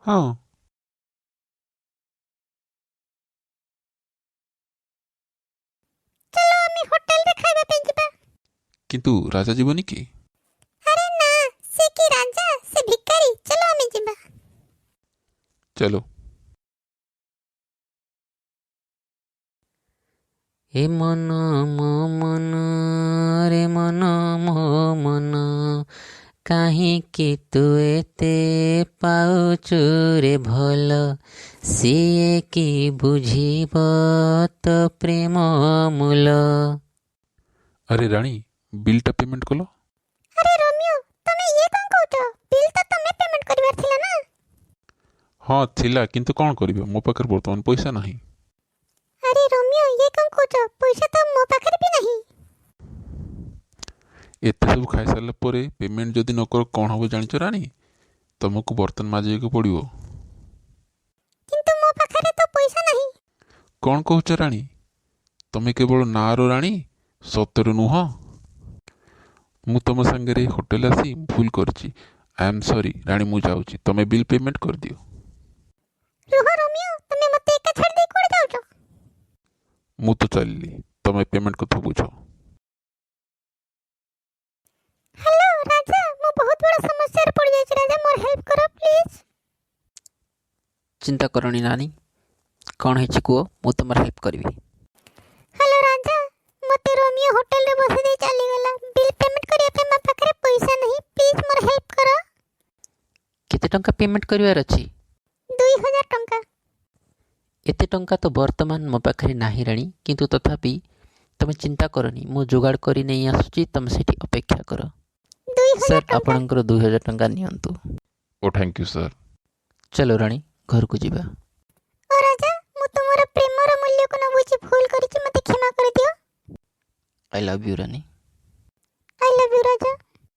ହଁ। ଚାଲ, ଆମେ ହୋଟେଲରେ ଖାଇବା ପାଇଁ ଯିବା। କିନ୍ତୁ ରାଜା ଯିବନି କି? ଆରେ ନା, ସେ କି ରାଜା? ସେ ଭିକାରୀ। ଚାଲ, ଆମେ ଯିବା। ଚାલો। ଏ ମନ ମୋ ମନ ରେ ମନ ମୋ ମନ, କାହିଁକି ତୁ ଏତେ ପାଉଛୁ ରେ ଭଲ? ସିଏ କି ବୁଝିବ ତୋ ପ୍ରେମ ମୂଲ? ଆରେ ରାଣୀ, ବିଲ୍ଟା ପେମେଣ୍ଟ କଲ? ଆରେ ରୋମିଓ, ତମେ ଇଏ କଣ କହୁଛ? ବିଲ୍ ତ ତମେ ପେମେଣ୍ଟ କରିବାର ଥିଲା ନା? ହଁ ଥିଲା, କିନ୍ତୁ କ'ଣ କରିବି, ମୋ ପାଖରେ ବର୍ତ୍ତମାନ ପଇସା ନାହିଁ। ଆରେ ରୋମିଓ, ଇଏ କଣ କହୁଛ? ପଇସା ତ ମୋ ପାଖରେ ବି ନାହିଁ। ଏତେ ସବୁ ଖାଇସାରିଲା ପରେ ପେମେଣ୍ଟ ଯଦି ନ କର, କ'ଣ ହେବ ଜାଣିଛ ରାଣୀ? ତୁମକୁ ବର୍ତ୍ତନ ମାଜିବାକୁ ପଡ଼ିବ। କିନ୍ତୁ ମୋ ପାଖରେ ତ ପଇସା ନାହିଁ। କ'ଣ କହୁଛ ରାଣୀ? ତମେ କେବଳ ନାଁର ରାଣୀ, ସତରେ ନୁହଁ। ମୁଁ ତୁମ ସାଙ୍ଗରେ ହୋଟେଲ ଆସି ଭୁଲ କରିଛି। I am sorry ରାଣୀ, ମୁଁ ଯାଉଛି। ତମେ ବିଲ୍ ପେମେଣ୍ଟ କରିଦିଅ। ରୁହ ରୋମିଓ, ତମେ ମତେ ଏକା ଛାଡ଼ି ଦେଇ କୁଆଡ଼େ ଯାଉଛ? ମୁଁ ତ ଚାଲିଲି, ତମେ ପେମେଣ୍ଟ କଥା ବୁଝ। ହ୍ୟାଲୋ ରାଜା, ମୁଁ ବହୁତ ବଡ଼ ସମସ୍ୟାରେ ପଡ଼ିଯାଇଛି। ରାଜା, ମୋର ହେଲ୍ପ କର ପ୍ଲିଜ୍। ଚିନ୍ତା କରନି ରାନୀ, କ'ଣ ହେଇଛି କୁହ, ମୁଁ ତୁମର ହେଲ୍ପ କରିବି। ହ୍ୟାଲୋ ରାଜା, ମତେ ରୋମିଓ ହୋଟେଲରେ ବସେଇ ଦେଇ ଚାଲିଗଲା। ବିଲ୍ ପେମେଣ୍ଟ କରିବା ପାଇଁ ମୋ ପାଖରେ ପଇସା ନାହିଁ। ପ୍ଲିଜ୍ ମୋର ହେଲ୍ପ କର। କେତେ ଟଙ୍କା ପେମେଣ୍ଟ କରିବାର ଅଛି? 2000 ଟଙ୍କା। ଏତେ ଟଙ୍କା ତ ବର୍ତ୍ତମାନ ମୋ ପାଖରେ ନାହିଁ ରାଣୀ, କିନ୍ତୁ ତଥାପି ତୁମେ ଚିନ୍ତା କରନି, ମୁଁ ଯୋଗାଡ଼ କରି ନେଇ ଆସୁଛି। ତୁମେ ସେଠି ଅପେକ୍ଷା କର। ଦୁଇ ହଜାର ସାର୍, ଟଙ୍କା। ଆପଣଙ୍କର 2000 ଟଙ୍କା ନିଅନ୍ତୁ। ଓ, thank you sir. ଚାଲ ରାଣୀ, ଘରକୁ ଯିବା। ଓ ରାଜା, ମୁଁ ତୁମର ପ୍ରେମର ମୂଲ୍ୟକୁ ନ ବୁଝି ଭୁଲ କରିଛି। ମତେ କ୍ଷମା କରିଦିଅ। I love you Rani.